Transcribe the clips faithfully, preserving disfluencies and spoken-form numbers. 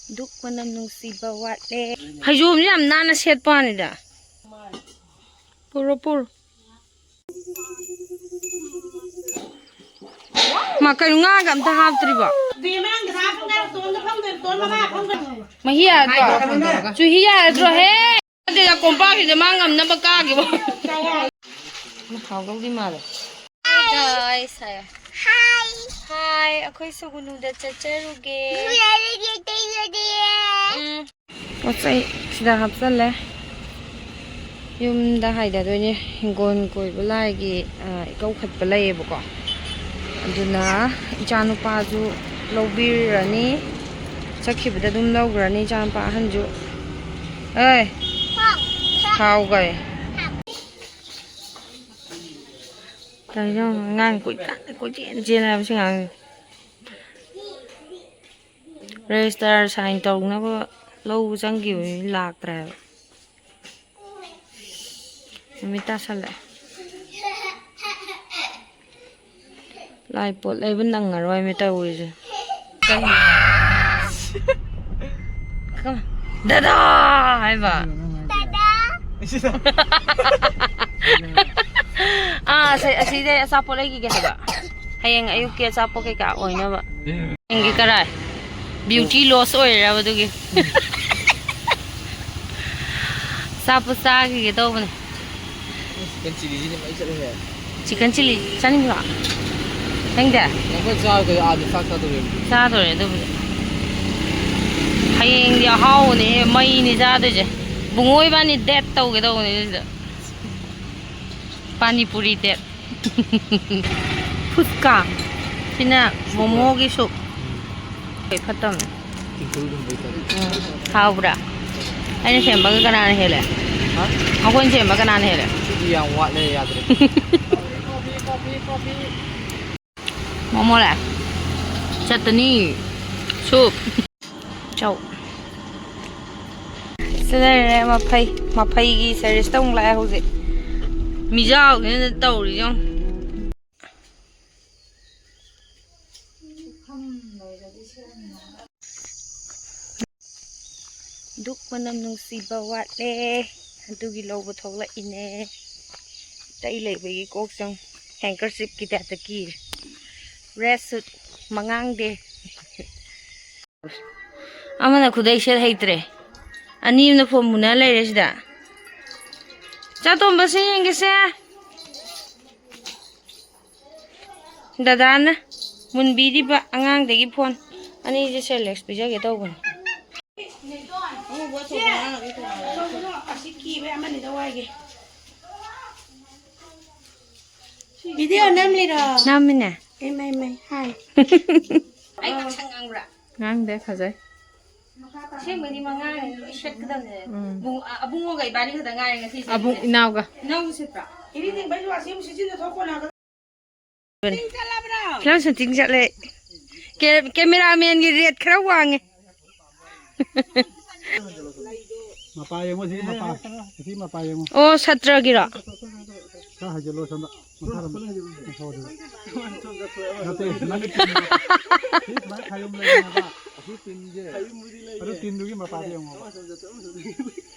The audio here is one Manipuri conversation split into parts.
ꯗꯨꯛ ꯃꯅꯝ ꯅꯨꯡꯁꯤꯕ ꯋꯥꯠꯂꯦ꯫ ꯐꯩꯖꯣꯝꯁꯦ ꯌꯥꯝ ꯅꯥꯟꯅ ꯁꯦꯠꯄ ꯋꯥꯅꯤꯗ꯫ ꯄꯨꯔꯣ, ꯄꯨꯔꯣ꯫ ꯃꯥ ꯀꯩꯅꯣ, ꯉꯥꯒ ꯑꯝꯇ ꯍꯥꯞꯇ꯭ꯔꯤꯕꯣ? ꯃꯍꯤ ꯌꯥꯗ꯭ꯔꯣ? ꯆꯨꯍꯤ ꯌꯥꯗ꯭ꯔꯣ ꯍꯦ? ꯅꯠꯇꯦꯗ, ꯀꯣꯝꯄꯥꯛꯁꯤꯗ ꯃꯥ ꯉꯝꯅꯕ ꯀꯥꯈꯤꯕ꯫ ꯍꯥꯎꯗꯧꯗꯤ ꯃꯥꯜꯂꯦ꯫ Hi guys, ꯍꯥꯏꯌꯣ꯫ Hi꯫ Hi, ꯑꯩꯈꯣꯏ ꯁꯨꯒꯨꯅꯨꯗ ꯆꯠꯆꯔꯨꯒꯦ꯫ ꯎꯝ꯫ ꯄꯣꯠ ꯆꯩ ꯁꯤꯗ ꯍꯥꯞꯆꯜꯂꯦ꯫ ꯌꯨꯝꯗ ꯍꯥꯏꯊꯗꯣꯏꯅꯦ꯫ ꯍꯤꯡꯒꯣꯜ ꯀꯣꯏꯕ ꯂꯥꯏꯒꯤ, ꯑ, ꯏꯀꯧꯈꯠꯄ ꯂꯩꯌꯦꯕꯀꯣ꯫ ꯑꯗꯨꯅ ꯏꯆꯥꯅꯨꯄꯥꯁꯨ ꯂꯧꯕꯤꯔꯅꯤ꯫ ꯆꯠꯈꯤꯕꯗ ꯑꯗꯨꯝ ꯂꯧꯈ꯭ꯔꯅꯤ ꯏꯆꯥꯅꯨꯄꯥ ꯑꯍꯟꯁꯨ꯫ ꯑꯦ! ꯍꯥꯎꯈ꯭ꯔꯦ꯫ ꯀꯩꯅꯣ ꯑꯉꯥꯡ ꯀꯣꯏꯇꯥꯟ ꯀꯣꯏꯆꯦꯟ ꯆꯦꯟ ꯍꯥꯏꯕꯁꯤ ꯉꯥꯡ꯫ Register sign ꯇꯧꯅꯕ ꯂꯧꯕ ꯆꯪꯈꯤꯕꯅꯤ, ꯂꯥꯛꯇ꯭ꯔꯦ ꯍꯥꯏꯕ꯫ ꯅꯨꯃꯤꯠ ꯇꯥꯁꯜꯂꯛꯑꯦ꯫ ꯂꯥꯏ ꯄꯣꯠ ꯂꯩꯕ ꯅꯪꯉꯔꯣꯏꯃꯤ ꯇꯧꯔꯤꯁꯦ꯫ ꯀꯩ? ꯀꯃ-, ꯗꯗꯥ ꯍꯥꯏꯕ꯫ ꯑꯥ, ꯑꯁꯤ-, ꯑꯁꯤꯗꯩ ꯑꯆꯥꯄꯣꯠ ꯂꯩꯈꯤꯒꯦ ꯍꯥꯏꯕ꯫ ꯍꯌꯦꯡ ꯑꯌꯨꯛꯀꯤ ꯑꯆꯥꯄꯣꯠ ꯀꯩꯀꯥ ꯑꯣꯏꯅꯕ꯫ ꯅꯪꯒꯤ ꯀꯔꯥꯏ? Beauty loss ꯑꯣꯏꯔꯤꯔꯕ ꯑꯗꯨꯒꯤ? ꯑꯆꯥꯄꯣꯠ ꯆꯥꯈꯤꯒꯦ ꯇꯧꯕꯅꯦ꯫ Chicken chilli ꯁꯤꯗꯤ ꯃꯩ ꯆꯠꯂꯦꯍꯦ꯫ Chicken chilli ꯆꯥꯅꯤꯡꯕ꯭ꯔꯣ? ꯆꯥꯅꯤꯡꯗꯦ? ꯑꯩꯈꯣꯏ ꯆꯥꯔꯒ ꯑꯥꯗ ꯆꯥꯛ ꯆꯥꯗꯣꯔꯦ꯫ ꯆꯥꯗꯣꯔꯦ ꯑꯗꯨꯕꯨꯗꯤ꯫ ꯍꯌꯦꯡꯗꯤ ꯑꯍꯥꯎꯕꯅꯦ, ꯃꯩꯅꯤ ꯆꯥꯗꯣꯏꯁꯦ꯫ ꯕꯨꯡꯉꯣ ꯏꯕꯥꯅꯤ date ꯇꯧꯒꯦ ꯇꯧꯕꯅꯦ ꯑꯗꯨꯗ꯫ Pani puri date꯫ Fuchka꯫ ꯁꯤꯅ ꯃꯣꯃꯣꯒꯤ soup꯫ ꯀꯩ ꯐꯠꯇꯕꯅꯦ꯫ ꯎꯝ꯫ ꯍꯥꯎꯕ꯭ꯔꯥ? ꯑꯩꯅ ꯁꯦꯝꯕꯒ ꯀꯅꯥꯅ ꯍꯦꯜꯂꯦ? ꯍꯥ? ꯑꯩꯈꯣꯏꯅ ꯁꯦꯝꯕ ꯀꯅꯥꯅ ꯍꯦꯜꯂꯦ? ꯁꯤꯗꯤ ꯌꯥꯝ ꯋꯥꯠꯂꯦ, ꯌꯥꯗ꯭ꯔꯦ꯫ ꯃꯣꯃꯣ ꯂꯥꯛꯑꯦ꯫ ꯆꯠꯇꯅꯤ꯫ Soup꯫ ꯆꯧ꯫ ꯁꯤ ꯂꯩꯔꯦ ꯃꯐꯩ꯫ ꯃꯐꯩꯒꯤ service ꯇꯧ ꯂꯥꯛꯑꯦ ꯍꯧꯖꯤꯛ꯫ ꯃꯤꯖꯥꯎꯒꯤꯅ ꯇꯧꯔꯤ ꯌꯦꯡꯉꯨ꯫ ꯗꯨꯛ ꯃꯅꯝ ꯅꯨꯡꯁꯤꯕ ꯋꯥꯠꯂꯦ, ꯑꯗꯨꯒꯤ ꯂꯧꯕ ꯊꯣꯛꯂꯛꯏꯅꯦ꯫ ꯑꯇꯩ ꯂꯩꯕꯒꯤ ꯀꯣꯛ ꯆꯪ ꯍꯦꯡꯀꯔꯆꯤꯞꯀꯤ ꯇꯥꯏꯞꯇ ꯀꯤꯔꯦ꯫ ꯔꯦꯗ ꯁꯨꯠ ꯃꯉꯥꯡꯗꯦ꯫ ꯑꯃꯅ ꯈꯨꯗꯩ ꯁꯦꯠ ꯍꯩꯇ꯭ꯔꯦ, ꯑꯅꯤ ꯑꯃꯅ ꯐꯣꯟ ꯃꯨꯟꯅ ꯂꯩꯔꯦ ꯁꯤꯗ꯫ ꯆꯥꯇꯣꯝꯕꯁꯦ ꯌꯦꯡꯒꯦꯁꯦ꯫ ꯗꯗꯥꯅ ꯃꯨꯟꯕꯤꯔꯤꯕ ꯑꯉꯥꯡꯗꯒꯤ ꯐꯣꯟ ꯑꯅꯤꯁꯦ ꯁꯦꯂꯦꯛꯁ ꯄꯤꯖꯒꯦ ꯇꯧꯕꯅꯤ꯫ ꯑꯉꯧꯕ ꯑꯆꯧꯕ ꯉꯥꯡꯉꯒꯦ ꯇꯣꯉꯥꯟꯅ꯫ ꯑꯆꯧꯕꯗꯣ ꯑꯁꯤ ꯀꯤꯕ ꯑꯃꯅꯤꯗ ꯋꯥꯏꯒꯦ꯫ ꯚꯤꯗꯤꯑꯣ ꯅꯝꯂꯤꯔꯣ? ꯅꯝꯃꯤꯅꯦ꯫ ꯏꯃꯩ, ꯏꯃꯩ, ꯍꯥꯏ꯫ ꯑꯩ ꯉꯥꯡꯁꯪ ꯉꯥꯡꯕ꯭ꯔꯥ? ꯉꯥꯡꯗꯦ, ꯐꯖꯩ꯫ ꯑꯁꯦꯡꯕꯗꯤ ꯃꯉꯥꯅꯤ ꯂꯣꯏ ꯁꯦꯠꯀꯗꯕꯅꯦ꯫ ꯎꯝ꯫ ꯕꯨꯡ-, ꯑ-, ꯑꯕꯨꯡꯉꯣꯒ ꯏꯕꯥꯅꯤ ꯈꯛꯇ ꯉꯥꯏꯔꯦ ꯉꯁꯤꯁꯦ꯫ ꯑꯕꯨꯡ ꯏꯅꯥꯎꯒ꯫ ꯏꯅꯥꯎꯁꯨ ꯁꯦꯠꯄ꯭ꯔꯥ? ꯏꯔꯤꯡꯕꯩꯁꯨ ꯑꯁꯤ ꯑꯃꯨꯛ ꯁꯤꯖꯤꯟꯅ ꯊꯣꯛꯄ ꯅꯥꯀꯟ꯫ ꯐꯤꯂꯝ ꯁꯨꯇꯤꯡ ꯆꯠꯂꯦ꯫ ꯀꯦ-, ꯀꯦꯃꯦꯔꯥꯃꯦꯟꯒꯤ ꯔꯦꯠ ꯈꯔ ꯋꯥꯡꯉꯦ꯫ ꯃꯄꯥ ꯌꯦꯡꯉꯣ, ꯁꯤ ꯃꯄꯥ꯫ ꯁꯤ ꯃꯄꯥ ꯌꯦꯡꯉꯣ꯫ ꯑꯣ, ꯁꯥꯇ꯭ꯔꯒꯤꯔꯣ? ꯈꯔ ꯍꯥꯏꯖꯤꯜꯂꯣ ꯁꯣꯝꯗ꯫ ꯃꯈꯥꯔꯣꯝꯗ꯫ ꯃꯈꯥꯔꯣꯝꯗ꯫ ꯅꯠꯇꯦ, ꯅꯪꯒꯤ ꯇꯤꯟꯗꯣ꯫ ꯁꯤ ꯁꯨꯃꯥꯏꯅ ꯈꯥꯌꯣꯝ ꯂꯩꯕꯅꯦꯕ꯫ ꯑꯁꯤ ꯇꯤꯟꯁꯦ꯫ ꯑꯗꯨ ꯇꯤꯟꯗꯨꯒꯤ ꯃꯄꯥꯗ ꯌꯦꯡꯉꯣꯕ꯫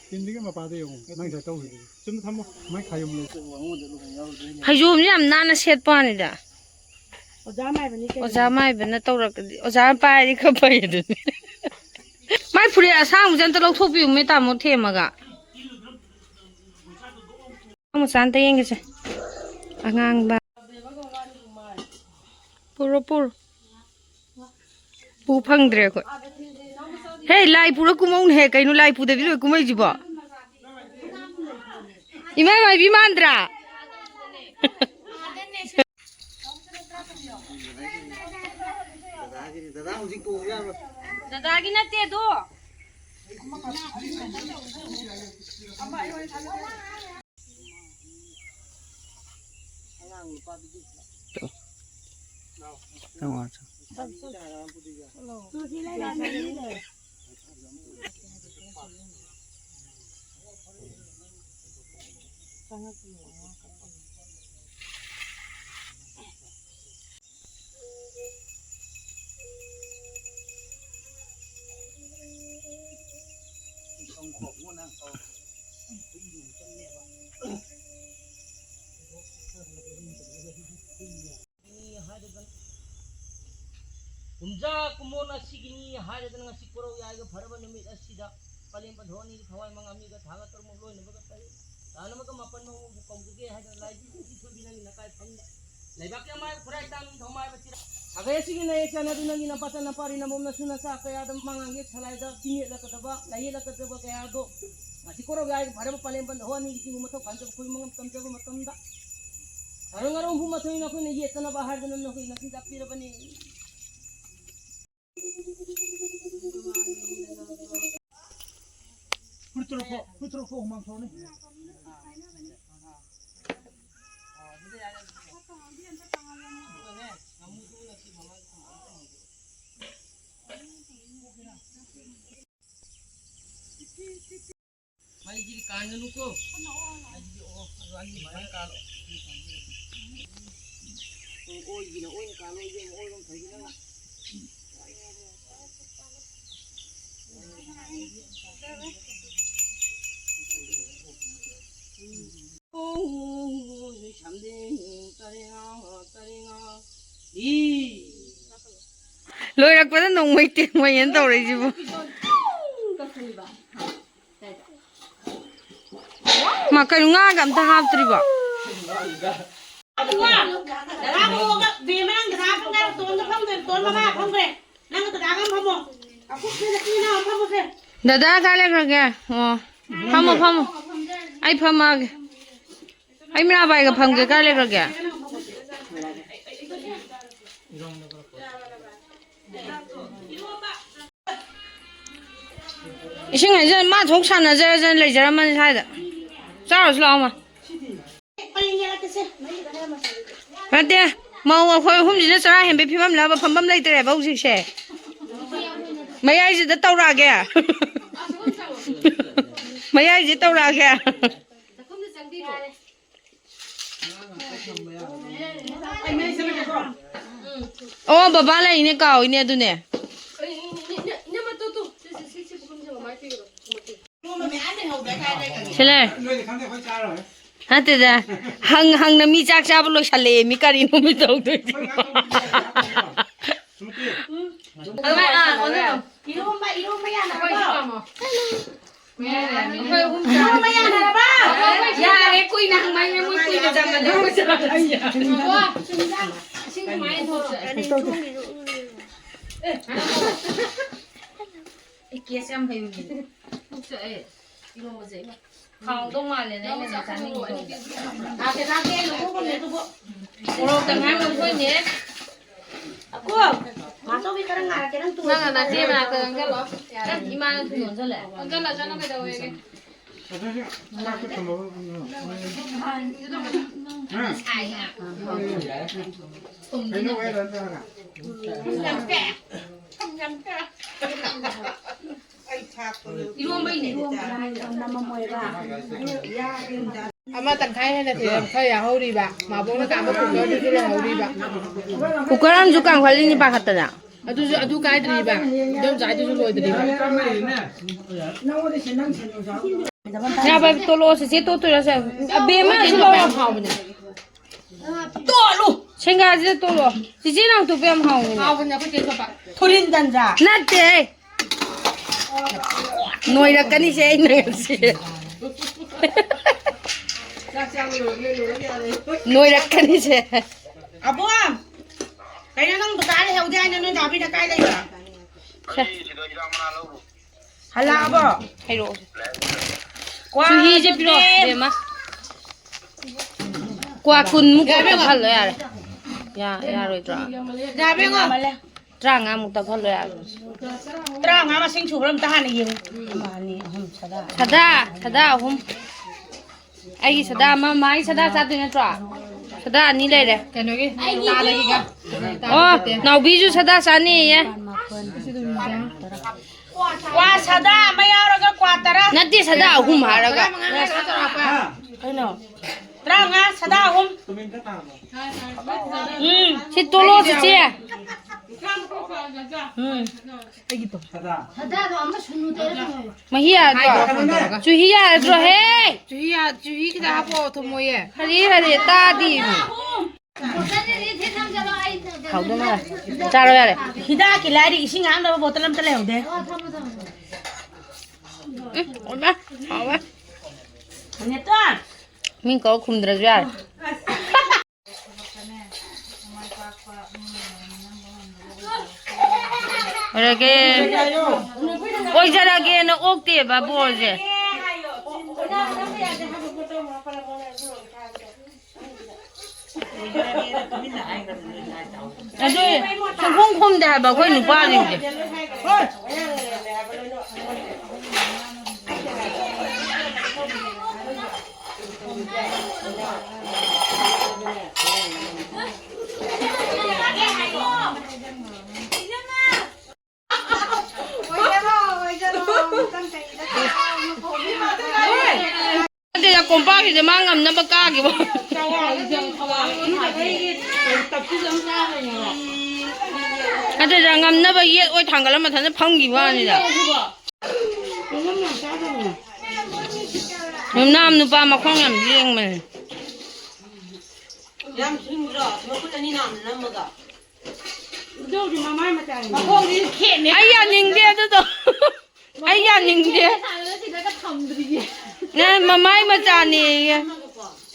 ꯇꯤꯟꯗꯨꯒꯤ ꯃꯄꯥꯗ ꯌꯦꯡꯉꯣ꯫ ꯅꯪ ꯉꯁꯥꯏ ꯇꯧꯔꯤꯗꯨꯗꯤ꯫ ꯆꯨꯝꯅ ꯊꯝꯃꯣ꯫ ꯁꯨꯃꯥꯏꯅ ꯈꯥꯌꯣꯝ ꯂꯩ꯫ ꯐꯩꯖꯣꯝꯁꯦ ꯌꯥꯝ ꯅꯥꯟꯅ ꯁꯦꯠꯄ ꯋꯥꯅꯤꯗ꯫ ꯑꯣꯖꯥ ꯃꯥꯏꯕꯅꯤ ꯀꯩꯅꯣ꯫ ꯑꯣꯖꯥ ꯃꯥꯏꯕꯅ ꯇꯧꯔꯛꯀꯗꯤ, ꯑꯣꯖꯥꯅ ꯄꯥꯏꯔꯗꯤ ꯈꯔ ꯐꯩ ꯑꯗꯨꯅꯤ꯫ ꯃꯥꯏ ꯐꯨꯔꯤꯠ ꯑꯁꯥꯡꯕꯁꯦ ꯑꯝꯇ ꯂꯧꯊꯣꯛꯄꯤꯌꯨꯃꯦ, ꯇꯥꯃꯣ ꯊꯦꯝꯃꯒ꯫ ꯑꯉꯥꯡ ꯃꯆꯥ ꯑꯝꯇ ꯌꯦꯡꯒꯦꯁꯦ꯫ ꯑꯉꯥꯡꯕ꯫ ꯄꯨꯔꯣ, ꯄꯨꯔꯣ꯫ ꯄꯨ ꯐꯪꯗ꯭ꯔꯦ ꯑꯩꯈꯣꯏ꯫ ꯍꯦ, ꯂꯥꯏ ꯄꯨꯔ ꯀꯨꯝꯍꯧꯅꯦꯍꯦ꯫ ꯀꯩꯅꯣ ꯂꯥꯏ ꯄꯨꯗꯕꯤ ꯂꯣꯏ ꯀꯨꯝꯍꯩꯁꯤꯕꯣ? ꯏꯃꯥ ꯃꯥꯏꯕꯤ ꯃꯥꯟꯗ꯭ꯔꯥ? ꯗꯗꯥꯒꯤ ꯅꯠꯇꯦ ꯑꯗꯣ꯫ ꯍꯥꯏꯔꯗꯅ ꯀꯨꯝꯖꯥ ꯀꯨꯝꯑꯣꯟ ꯑꯁꯤꯒꯤꯅꯤ ꯍꯥꯏꯔꯗꯅ ꯉꯁꯤ ꯀꯣꯔꯧ ꯌꯥꯏꯒ ꯐꯔꯕ ꯅꯨꯃꯤꯠ ꯑꯁꯤꯗ ꯄꯂꯦꯝ ꯄꯟꯊꯧ ꯑꯅꯤꯒ ꯊꯋꯥꯏ ꯃꯉꯥ ꯃꯤꯒ ꯊꯥꯒ ꯇꯔꯨꯛꯃꯛ ꯂꯣꯏꯅꯕꯒ ꯇꯔꯦꯠ ꯇꯥꯅꯕꯒ ꯃꯥꯄꯟ ꯃꯉꯣꯟꯕꯨ ꯀꯧꯖꯒꯦ ꯍꯥꯏꯗꯅ ꯂꯥꯏꯕꯨ ꯊꯣꯏꯕꯤ ꯅꯪꯒꯤ ꯅꯀꯥꯏ ꯐꯝꯗ ꯂꯩꯕꯥꯛꯀꯤ ꯑꯃꯥꯏꯕ ꯈꯨꯔꯥꯏ ꯇꯥꯡ ꯅꯤꯡꯊꯧ ꯃꯥꯏꯕ ꯆꯤꯔꯥ ꯁꯥꯒꯩ ꯑꯁꯤꯒꯤ ꯅꯌꯦꯛ ꯆꯥꯟꯅꯗꯨꯅ ꯅꯪꯒꯤ ꯅꯄꯥꯇ ꯅꯄꯥꯔꯤ ꯅꯃꯣꯝ ꯅꯁꯨ ꯅꯆꯥ ꯀꯌꯥꯗ ꯃꯉꯥꯡꯒꯤ ꯁꯂꯥꯏꯗ ꯆꯤꯡꯌꯦꯠꯂꯛꯀꯗꯕ ꯂꯥꯏꯌꯦꯠꯂꯛꯀꯗꯕ ꯀꯌꯥꯗꯣ ꯉꯁꯤ ꯀꯣꯔꯧ ꯌꯥꯏꯒ ꯐꯔꯕ ꯄꯂꯦꯝ ꯄꯟꯊꯧ ꯑꯅꯤꯒꯤ ꯆꯤꯡꯕꯨ ꯃꯊꯧ ꯄꯥꯟꯖꯕ ꯑꯩꯈꯣꯏ ꯃꯉꯝ ꯇꯝꯖꯕ ꯃꯇꯝꯗ ꯑꯔꯪ ꯑꯔꯣꯡꯕꯨ ꯃꯊꯣꯏ ꯅꯈꯣꯏꯅ ꯌꯦꯠꯇꯅꯕ ꯍꯥꯏꯗꯅ ꯅꯈꯣꯏ ꯅꯆꯤꯟꯖꯥꯛ ꯄꯤꯔꯕꯅꯤ꯫ ꯐꯨꯔꯤꯠꯇꯨ ꯂꯧꯊꯣꯛ, ꯐꯨꯔꯤꯠꯇꯨ ꯂꯧꯊꯣꯛ, ꯍꯨꯃꯥꯡ ꯁꯧꯔꯅꯤ꯫ ꯃꯩꯁꯤꯗꯤ ꯀꯥꯟꯒꯅꯨꯀꯣ꯫ ꯃꯩꯁꯤꯗꯤ ꯑꯣ, ꯑꯗꯨ ꯑꯩꯒꯤ ꯃꯩ ꯀꯥꯜꯂꯣ꯫ ꯑꯣꯏꯒꯤꯅ ꯑꯣꯏꯅ ꯀꯥꯜꯂꯣ, ꯏꯕꯦꯝꯃ, ꯑꯣꯏꯔꯣꯝ ꯐꯩꯒꯤꯅ꯫ ꯂꯣꯏꯔꯛꯄꯗ ꯅꯣꯡꯃꯩ ꯇꯦꯡꯃꯩꯅ ꯇꯧꯔꯛꯏꯁꯤꯕꯨ꯫ ꯃꯥ ꯀꯩꯅꯣ ꯉꯥꯒ ꯑꯝꯇ ꯍꯥꯞꯇ꯭ꯔꯤꯕꯣ? ꯗꯗꯥ ꯀꯥꯏ ꯂꯩꯈ꯭ꯔꯒꯦ? ꯑꯣ, ꯐꯝꯃꯣ, ꯐꯝꯃꯣ꯫ ꯑꯩ ꯐꯝꯃꯛꯑꯒꯦ꯫ ꯑꯩ ꯃꯤꯔꯥꯕꯥꯏꯒ ꯐꯝꯒꯦ, ꯀꯥꯏ ꯂꯩꯈ꯭ꯔꯒꯦ? ꯏꯁꯤꯡ ꯍꯩꯖꯤꯜ-, ꯃꯥ ꯊꯣꯛ ꯁꯥꯟꯅꯖꯔꯖꯅ ꯂꯩꯖꯔꯝꯃꯅꯤ ꯁ꯭ꯋꯥꯏꯗ꯫ ꯆꯥꯔꯨꯁꯤ ꯂꯥꯛꯑꯣ, ꯃꯥ꯫ ꯅꯠꯇꯦ, ꯃꯧ ꯑꯩꯈꯣꯏ ꯑꯍꯨꯝꯁꯤꯅ ꯆꯔꯥ ꯍꯦꯟꯕꯩ ꯐꯤꯕꯝ ꯂꯕ ꯐꯝꯐꯝ ꯂꯩꯇ꯭ꯔꯦꯕ ꯍꯧꯖꯤꯛꯁꯦ꯫ ꯃꯌꯥꯏꯁꯤꯗ ꯇꯧꯔꯛꯑꯒꯦ꯫ ꯃꯌꯥꯏꯁꯤꯗ ꯇꯧꯔꯛꯑꯒꯦ꯫ ꯑꯣ, ꯕꯕꯥ ꯂꯩꯅꯦ, ꯀꯥꯎꯏꯅꯦ ꯑꯗꯨꯅꯦ꯫ ꯁꯤꯂꯦ꯫ ꯅꯣꯏꯗꯤ ꯈꯪꯗꯦ, ꯑꯩꯈꯣꯏ ꯆꯥꯔꯣꯏ꯫ ꯅꯠꯇꯦꯗ, ꯍꯪ ꯍꯪꯅ ꯃꯤ ꯆꯥꯛ ꯆꯥꯕ ꯂꯣꯏꯁꯜꯂꯛꯑꯦ, ꯃꯤ ꯀꯔꯤꯅꯣ ꯃꯤ ꯇꯧꯗꯣꯏꯁꯤꯕꯣ? ꯏꯔꯣꯝꯕ, ꯏꯔꯣꯝꯕ ꯌꯥꯅꯔꯕꯣ? ꯑꯩꯈꯣꯏ ꯑꯍꯨꯝ ꯆꯥ-, ꯏꯔꯣꯝꯕ ꯌꯥꯅꯔꯕ? ꯌꯥꯔꯦ, ꯀꯨꯏꯅ ꯍꯪꯕ ꯍꯥꯏꯅ ꯃꯣꯏ ꯀꯨꯏꯅ ꯆꯪꯒꯗꯕ꯫ ꯏꯁꯤꯡ ꯀꯃꯥꯏꯅ ꯊꯣꯛ-, ꯑꯦ, ꯀꯦꯁ ꯌꯥꯝ ꯍꯩꯕꯅꯦ꯫ ꯄꯨꯛ ꯆꯥꯛꯑꯦ꯫ ꯏꯔꯣꯝꯕꯁꯦ ꯏꯃꯥ꯫ ꯍꯥꯎꯗꯧ ꯃꯥꯜꯂꯦꯅꯦ, ꯑꯩꯅ ꯆꯥꯅꯤꯡꯉꯤꯁꯦ꯫ ꯃꯣꯔꯣꯛ ꯇꯪꯈꯥꯏ ꯑꯃ ꯂꯧꯊꯣꯛꯏꯅꯦ꯫ ꯑꯀꯣ, ꯃꯥꯆꯧꯕꯤ ꯈꯔ ꯉꯥꯏꯔꯛꯀꯦ, ꯅꯪ ꯇꯨ-, ꯅꯪꯅ ꯅꯆꯦ ꯃꯅꯥꯛꯇ ꯆꯪꯁꯜꯂꯣ꯫ ꯅꯪ ꯏꯃꯥꯅ ꯊꯨꯝ ꯌꯣꯟꯁꯜꯂꯦ꯫ ꯌꯣꯟꯁꯜꯂꯣ, ꯆꯠꯂꯣ, ꯀꯩꯗꯧꯋꯦꯒꯦ? ꯑꯗꯨꯁꯨ ꯆꯥꯛꯇꯣ ꯊꯝꯃꯒ, ꯎꯝ, ꯎꯝ꯫ ꯀꯩꯅꯣ ꯑꯣꯏꯔ ꯅꯠꯇ꯭ꯔꯒ? ꯏꯔꯣꯝꯕꯩꯅꯦ꯫ ꯑꯃ ꯇꯪꯈꯥꯏ ꯍꯦꯟꯅ ꯊꯤꯔꯝ ꯈꯔ ꯌꯥꯍꯧꯔꯤꯕ꯫ ꯃꯥꯕꯣꯛꯅ ꯀꯥꯝꯕ ꯀꯨꯀꯔꯗꯨꯁꯨ ꯂꯩꯍꯧꯔꯤꯕ꯫ ꯀꯨꯀꯔ ꯑꯃꯁꯨ ꯀꯥꯝꯈꯠꯂꯤꯅꯤ ꯄꯥꯈꯠꯇꯅ꯫ ꯑꯗꯨꯁꯨ ꯑꯗꯨ ꯀꯥꯏꯗ꯭ꯔꯤꯕ꯫ ꯏꯗꯣꯝꯆꯥ ꯑꯗꯨꯁꯨ ꯂꯣꯏꯗ꯭ꯔꯤꯕ꯫ ꯉꯥ ꯄꯥꯏꯕꯤ ꯇꯣꯠꯂꯛꯑꯣ, ꯆꯦꯆꯦ ꯇꯣꯠꯇꯣꯏꯔꯣ ꯁꯦ? ꯑꯕꯦꯝꯃ ꯁꯤ ꯂꯧꯔꯣ꯫ ꯌꯥꯝ ꯍꯥꯎꯕꯅꯦ꯫ ꯇꯣꯠꯂꯨ! ꯁꯦꯡꯒꯥꯁꯤꯗ ꯇꯣꯠꯂꯣ꯫ ꯆꯤꯆꯦ ꯅꯪ ꯇꯣꯠꯄ ꯌꯥꯝ ꯍꯥꯎꯕꯅꯦ꯫ ꯍꯥꯎꯕꯅꯦ, ꯑꯩꯈꯣꯏ ꯆꯦ ꯇꯣꯠꯄ꯫ ꯊꯨꯔꯤꯟ ꯇꯟꯖꯥ꯫ ꯅꯠꯇꯦ꯫ ꯅꯣꯏꯔꯛꯀꯅꯤꯁꯦ ꯑꯩꯅ ꯉꯁꯤ꯫ ꯅꯣꯏꯔꯛꯀꯅꯤꯁꯦ꯫ ꯑꯕꯣ, ꯀꯩꯅꯣ ꯅꯪ ꯗꯨꯀꯥꯟ ꯂꯩꯍꯧꯗꯦ ꯍꯥꯏꯅ ꯅꯣꯏ ꯅꯥꯎꯕꯤꯅ ꯀꯥꯏ ꯂꯩꯕ? ꯁꯦ꯫ ꯍꯜꯂꯛꯑꯕꯣ? ꯍꯩꯔꯛꯑꯣ꯫ ꯀ꯭ꯋꯥ ꯆꯨꯍꯤꯁꯦ ꯄꯤꯔꯛꯑꯣ, ꯑꯗꯨꯗꯤ ꯏꯕꯦꯝꯃ꯫ ꯀ꯭ꯋꯥ ꯀꯨꯟꯃꯨꯛ ꯌꯥꯕ꯭ꯔꯣ? ꯀꯛꯍꯜꯂꯣ ꯌꯥꯔꯦ꯫ ꯌꯥ-, ꯌꯥꯔꯣꯏꯗ꯭ꯔꯣ? ꯌꯥꯕ꯭ꯔꯣ? ꯇꯔꯥꯃꯉꯥꯃꯨꯛ ꯇꯛꯍꯜꯂꯣ ꯌꯥꯔꯦ꯫ ꯇꯔꯥꯃꯉꯥ ꯃꯁꯤꯡ ꯁꯨꯕ꯭ꯔꯥ ꯑꯝꯇ ꯍꯥꯟꯅ ꯌꯦꯡꯉꯨ꯫ ꯑꯃ, ꯑꯅꯤ, ꯑꯍꯨꯝ, ꯁꯗꯥ꯫ ꯁꯗꯥ, ꯁꯗꯥ ꯑꯍꯨꯝ꯫ ꯑꯩꯒꯤ ꯁꯗꯥ ꯑꯃ, ꯃꯥꯒꯤ ꯁꯗꯥ ꯆꯥꯗꯣꯏ ꯅꯠꯇ꯭ꯔꯣ? ꯁꯗꯥ ꯑꯅꯤ ꯂꯩꯔꯦ꯫ ꯀꯩꯅꯣꯒꯤ, ꯇꯥꯗꯒꯤꯒ꯫ ꯑꯣ, ꯅꯥꯎꯕꯤꯁꯨ ꯁꯗꯥ ꯆꯥꯅꯤꯌꯦ꯫ ꯀ꯭ꯋꯥ ꯁꯗꯥ ꯑꯃ ꯌꯥꯎꯔꯒ ꯀ꯭ꯋꯥ ꯇꯔꯥ꯫ ꯅꯠꯇꯦ, ꯁꯗꯥ ꯑꯍꯨꯝ ꯍꯥꯏꯔꯒ꯫ ꯇꯔꯥꯃꯉꯥ ꯍꯥꯏꯔꯒ ꯇꯔꯥꯃꯉꯥ꯫ ꯀꯩꯅꯣ? ꯇꯔꯥꯃꯉꯥ, ꯁꯗꯥ ꯑꯍꯨꯝ꯫ ꯎꯝ꯫ ꯁꯤ ꯇꯣꯠꯂꯣ, ꯆꯤꯆꯦ꯫ ꯎꯝ꯫ ꯑꯩꯒꯤ ꯇꯧ꯫ ꯍꯗꯥꯗꯣ ꯑꯃ ꯁꯨꯅꯨ ꯇꯩꯔ ꯊꯝꯃꯣ꯫ ꯃꯍꯤ ꯌꯥꯗ꯭ꯔꯣ? ꯆꯨꯍꯤ ꯌꯥꯗ꯭ꯔꯣ ꯍꯦ? ꯆꯨꯍꯤ ꯌꯥ-, ꯆꯨꯍꯤ ꯈꯤꯇ ꯍꯥꯞꯄꯛꯑꯣ, ꯊꯨꯝꯃꯣꯏꯌꯦ꯫ ꯍꯔꯦ ꯍꯔꯦ ꯇꯥꯗꯦꯃꯤ꯫ ꯕꯣꯇꯜꯗꯨꯗꯤ ꯊꯤꯠ ꯊꯝꯖꯜꯂꯣ, ꯑꯩ ꯍꯥꯎꯗꯧ ꯃꯥꯜꯂꯦ꯫ ꯆꯥꯔꯣ ꯌꯥꯔꯦ꯫ ꯍꯤꯗꯥꯛꯀꯤ ꯂꯥꯏꯔꯤ ꯏꯁꯤꯡ ꯍꯥꯞꯅꯕ ꯕꯣꯇꯜ ꯑꯝꯇ ꯂꯩꯍꯧꯗꯦ꯫ ꯑꯣ, ꯊꯝꯃꯣ, ꯊꯝꯃꯣ, ꯊꯝꯃꯣ꯫ ꯎꯝ, ꯑꯣꯏꯃꯥ, ꯍꯥꯎꯋꯦ꯫ ꯅꯦꯇꯣꯟ! ꯃꯤ ꯀꯧ ꯈꯨꯝꯗ꯭ꯔꯁꯨ ꯌꯥꯔꯦ꯫ ꯑꯣꯏꯔꯒꯦ꯫ ꯑꯣꯏꯖꯔꯒꯦꯅ ꯑꯣꯛꯇꯦꯕ ꯕꯣꯔꯁꯦ꯫ ꯑꯗꯨ ꯁꯨꯡꯈꯨꯝ ꯈꯨꯝꯗꯦ ꯍꯥꯏꯕ ꯑꯩꯈꯣꯏ ꯅꯨꯄꯥꯁꯤꯡꯁꯦ꯫ ꯅꯠꯇꯦꯗ, ꯀꯣꯝꯄꯥꯛꯁꯤꯗ ꯃꯥ ꯉꯝꯅꯕ ꯀꯥꯈꯤꯕ꯫ ꯅꯠꯇꯦꯗ, ꯉꯝꯅꯕ ꯌꯦꯠ ꯑꯣꯏ ꯊꯥꯡꯒꯠꯂ ꯃꯊꯟꯇ ꯐꯝꯈꯤꯕ ꯋꯥꯅꯤꯗ꯫ ꯌꯨꯝꯅꯥꯝ ꯅꯨꯄꯥ ꯃꯈꯣꯡ ꯌꯥꯝ ꯂꯦꯡꯕꯅꯦ꯫ ꯌꯥꯝ ꯁꯤꯡꯗ꯭ꯔꯣ? ꯃꯈꯨꯠ ꯑꯅꯤ ꯅꯥꯝꯅ ꯅꯝꯃꯒ꯫ ꯑꯗꯨꯕꯨꯗꯤ ꯃꯃꯥꯏ ꯃꯇꯥꯏꯅꯤ꯫ ꯃꯈꯣꯡꯗꯤ ꯈꯦꯠꯅꯦ꯫ ꯑꯩ ꯌꯥꯅꯤꯡꯗꯦ ꯑꯗꯨꯗꯣ꯫ ꯑꯩ ꯌꯥꯅꯤꯡꯗꯦ꯫ ꯁꯥꯟꯅꯕꯁꯤꯗꯒ ꯊꯝꯗ꯭ꯔꯤꯌꯦ꯫ ꯅꯪ ꯃꯃꯥꯏ ꯃꯆꯥꯅꯦꯌꯦ꯫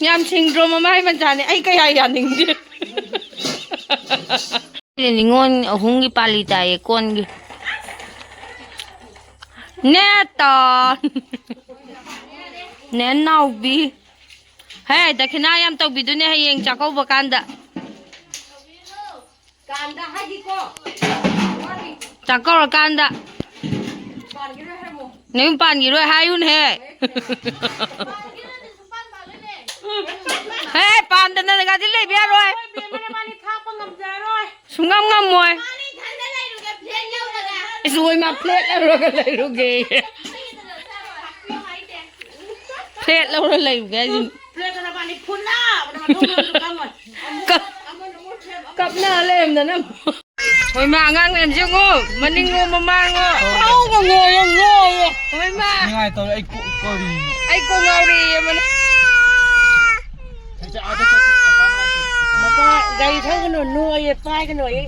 ꯌꯥꯝ ꯁꯤꯡꯗ꯭ꯔꯣ ꯃꯃꯥꯏ ꯃꯆꯥꯅꯦ꯫ ꯑꯩ ꯀꯌꯥ ꯌꯥꯅꯤꯡꯗꯦ꯫ ꯅꯤꯉꯣꯜ ꯑꯍꯨꯝꯒꯤ ꯄꯥꯂꯤ ꯇꯥꯏꯌꯦ ꯀꯣꯟꯒꯤ꯫ ꯅꯦꯇꯣꯟ꯫ ꯅꯦ ꯅꯥꯎꯕꯤ꯫ ꯍꯦ, ꯗꯈꯤꯅꯥ ꯌꯥꯝ ꯇꯧꯕꯤꯗꯨꯅꯦ ꯍꯌꯦꯡ ꯆꯥꯛꯀꯧꯕ ꯀꯥꯟꯗ꯫ ꯀꯥꯟꯗ ꯍꯥꯏꯗꯤꯀꯣ꯫ ꯆꯥꯛꯀꯧꯔꯀꯥꯟꯗ꯫ ꯄꯥꯟꯈꯤꯔꯣꯏ ꯍꯥꯏꯔꯝꯃꯣ꯫ ꯅꯌꯨꯝ ꯄꯥꯟꯈꯤꯔꯣꯏ ꯍꯥꯏꯌꯨꯅꯦꯍꯦ꯫ ꯍꯦ, ꯄꯥꯟꯗꯅꯒꯗꯤ ꯂꯩꯕ ꯌꯥꯔꯣꯏ꯫ ꯕꯦꯝꯃ ꯅꯕꯥꯅꯤ ꯊꯥꯛꯄ ꯉꯝꯖꯔꯔꯣꯏ꯫ ꯁꯨꯡꯉꯝ ꯉꯝꯃꯣꯏ꯫ ꯃꯥꯅꯤ ꯏꯊꯟꯗ ꯂꯩꯔꯨꯒꯦ, ꯐ꯭ꯂꯦꯠ ꯌꯧꯔꯒ꯫ ꯏꯁ, ꯍꯣꯏ, ꯃꯥ ꯐ꯭ꯂꯦꯠ ꯂꯧꯔꯒ ꯂꯩꯔꯨꯒꯦ꯫ ꯐ꯭ꯂꯦꯠ ꯂꯧꯔ ꯂꯩꯔꯨꯒꯦ ꯍꯥꯏꯁꯤꯅꯤ꯫ ꯐ꯭ꯂꯦꯠꯇꯣ ꯅꯕꯥꯅꯤ ꯐꯨꯜꯂꯕꯅ ꯃꯊꯣꯡ ꯃꯔꯝꯁꯨ ꯈꯪꯉꯣꯏ꯫ ꯀꯞ-, ꯀꯞꯅ ꯂꯩꯔꯝꯗꯅ꯫ ꯍꯣꯏ ꯃꯥ, ꯑꯉꯥꯡ ꯃꯌꯥꯝꯁꯦ ꯌꯦꯡꯉꯣ, ꯃꯅꯤꯡꯉꯣ ꯃꯃꯥꯡꯉꯣ꯫ ꯍꯣꯏ ꯃꯥ꯫ ꯅꯤꯡꯉꯥꯏ ꯇꯧꯔꯦ, ꯑꯩ ꯀꯣꯛ ꯀꯣꯔꯤ꯫ ꯑꯩ ꯀꯣꯛ ꯉꯥꯎꯔꯦꯌꯦ ꯃꯅꯤꯡ꯫ ꯃꯄꯥ ꯒꯥꯔꯤ ꯊꯧꯒꯅꯨ, ꯅꯣꯏꯌꯦ, ꯄꯥꯏꯒꯅꯨ ꯑꯩ꯫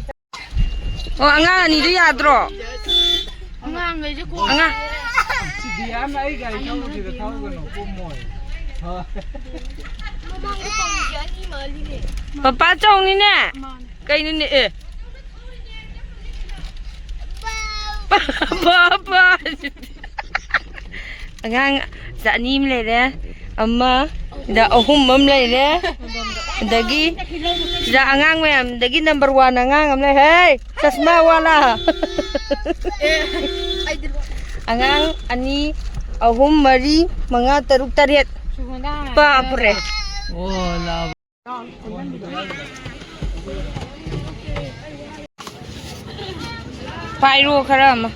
ꯑꯣ, ꯑꯉꯥꯡ ꯑꯅꯤꯗꯨ ꯌꯥꯗ꯭ꯔꯣ? ꯑꯉꯥꯡꯈꯩꯁꯦ ꯀꯣꯛ ꯑꯉꯥꯡ꯫ ꯁꯤꯗꯤ ꯌꯥꯝꯅ ꯑꯩ ꯒꯥꯔꯤ ꯊꯧꯕꯁꯤꯗ ꯊꯧꯒꯅꯨ, ꯀꯨꯝꯃꯣꯏ꯫ ꯍꯣꯏ꯫ ꯃꯃꯥꯡꯗ ꯇꯣꯡꯉꯤꯁꯦ ꯑꯅꯤ ꯃꯥꯜꯂꯤꯅꯦ꯫ ꯄꯄꯥ ꯆꯥꯎꯅꯤꯅꯦ꯫ ꯃꯥꯅꯦ꯫ ꯀꯩꯅꯣꯅꯦ, ꯑꯦ꯫ ꯄꯥꯄꯥ꯫ ꯑꯉꯥꯡ ꯁꯤꯗ ꯑꯅꯤ ꯑꯃ ꯂꯩꯔꯦ꯫ ꯑꯃ, ꯁꯤꯗ ꯑꯍꯨꯝ ꯑꯃ ꯂꯩꯔꯦ꯫ ꯑꯗꯒꯤ ꯁꯤꯗ ꯑꯉꯥꯡ ꯃꯌꯥꯝꯗꯒꯤ number one ꯑꯉꯥꯡ ꯑꯃ ꯂꯩ꯫ ꯍꯦ, ꯆꯁꯃꯥ ꯋꯥꯂꯥ꯫ ꯑꯉꯥꯡ ꯑꯅꯤ, ꯑꯍꯨꯝ, ꯃꯔꯤ, ꯃꯉꯥ, ꯇꯔꯨꯛ, ꯇꯔꯦꯠ꯫ ꯕꯥꯞꯔꯦ꯫ ꯄꯥꯏꯔꯣ ꯈꯔ ꯑꯃ꯫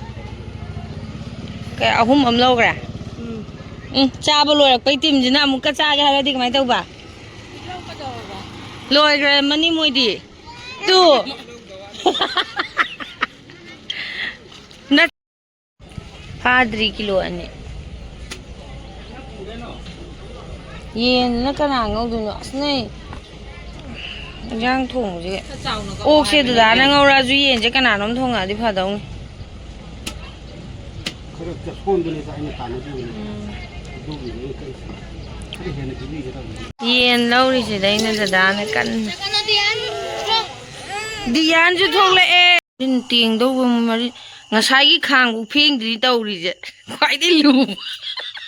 ꯀꯩ, ꯑꯍꯨꯝ ꯑꯃ ꯂꯧꯈ꯭ꯔꯦ? ꯎꯝ꯫ ꯎꯝ, ꯆꯥꯕ ꯂꯣꯏꯔꯛꯄꯩ ꯇꯤꯝꯁꯤꯅ ꯑꯃꯨꯛꯀ ꯆꯥꯒꯦ ꯍꯥꯏꯔꯗꯤ ꯀꯃꯥꯏꯅ ꯇꯧꯕ? ꯂꯣꯏꯈ꯭ꯔꯃꯅꯤ ꯃꯣꯏꯗꯤ꯫ ꯇꯨ꯫ ꯐꯥꯗ꯭ꯔꯤ ꯀꯤꯂꯣ ꯑꯅꯤ꯫ ꯌꯦꯟꯗꯨꯅ ꯀꯅꯥ ꯉꯧꯗꯣꯏꯅꯣ? ꯑꯁ, ꯅꯣꯏ ꯏꯟꯖꯥꯡ ꯊꯣꯡꯕꯁꯦ꯫ ꯑꯣꯛꯁꯦ ꯗꯗꯥꯅ ꯉꯧꯔꯛꯑꯁꯨ ꯌꯦꯟꯁꯦ ꯀꯅꯥꯅꯣꯝ ꯊꯣꯡꯉꯛꯑꯗꯤ ꯐꯗꯧꯅꯤ꯫ ꯈꯔ ꯆꯁꯣꯟꯗꯨꯅꯦ ꯑꯩꯅ ꯇꯥꯟꯅꯗꯣꯏꯅꯦ꯫ ꯎꯝ꯫ ꯑꯗꯨꯒꯤꯅꯦ ꯑꯩꯅ ꯀꯛꯏꯁꯦ꯫ ꯈꯔ ꯍꯦꯟꯅ ꯄꯤꯕꯤꯒꯦ ꯇꯧꯕꯅꯦ꯫ ꯌꯦꯟ ꯂꯧꯔꯤꯁꯤꯗ ꯑꯩꯅ ꯗꯗꯥꯅ ꯀꯟꯅ꯫ ꯗꯤꯌꯥꯟꯁꯨ ꯊꯣꯛꯂꯛꯑꯦ꯫ ꯇꯦꯡꯗꯧꯕ ꯃꯔꯤ-, ꯉꯁꯥꯏꯒꯤ ꯈꯥꯡꯕꯨ ꯐꯦꯡꯗ꯭ꯔꯤ ꯇꯧꯔꯤꯁꯦ꯫ ꯈ꯭ꯋꯥꯏꯗꯩ ꯂꯨꯕ꯫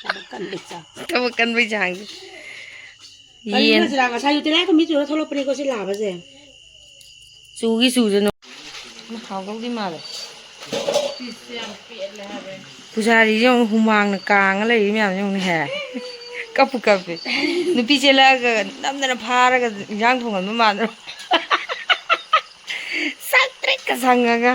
ꯊꯕꯛ ꯀꯟꯕꯩ ꯆꯥꯡ꯫ ꯊꯕꯛ ꯀꯟꯕꯩ ꯆꯥꯡꯁꯦ꯫ ꯀꯔꯤꯅꯣ ꯌꯦꯟ꯫ ꯁꯤꯗ ꯉꯁꯥꯏ ꯇꯤꯜꯍꯥꯏꯈꯨꯝꯕꯤ ꯆꯨꯔ ꯊꯣꯛꯂꯛꯄꯅꯤꯀꯣ ꯁꯤ ꯂꯥꯕꯁꯦ꯫ ꯆꯨꯒꯤ ꯆꯨꯖꯅꯨ꯫ ꯍꯥꯎꯗꯧꯗꯤ ꯃꯥꯜꯂꯦ꯫ ꯄꯨꯖꯥꯔꯤꯁꯦ ꯌꯦꯡꯉꯨ, ꯍꯨꯃꯥꯡꯅ ꯀꯥꯡꯉ ꯂꯩꯔꯤ ꯃꯌꯥꯝꯁꯦ ꯌꯦꯡꯉꯨꯅꯦꯍꯦ꯫ ꯀꯞꯄꯨ ꯀꯞꯄꯦ꯫ ꯅꯨꯄꯤ ꯆꯦꯜꯂꯛꯑꯒ ꯅꯝꯗꯅ ꯐꯥꯔꯒ ꯏꯟꯖꯥꯡ ꯊꯣꯡꯍꯟꯕ ꯃꯥꯟꯗ꯭ꯔꯣ? ꯁꯪꯇ꯭ꯔꯤꯛꯀ ꯁꯪꯉꯒ꯫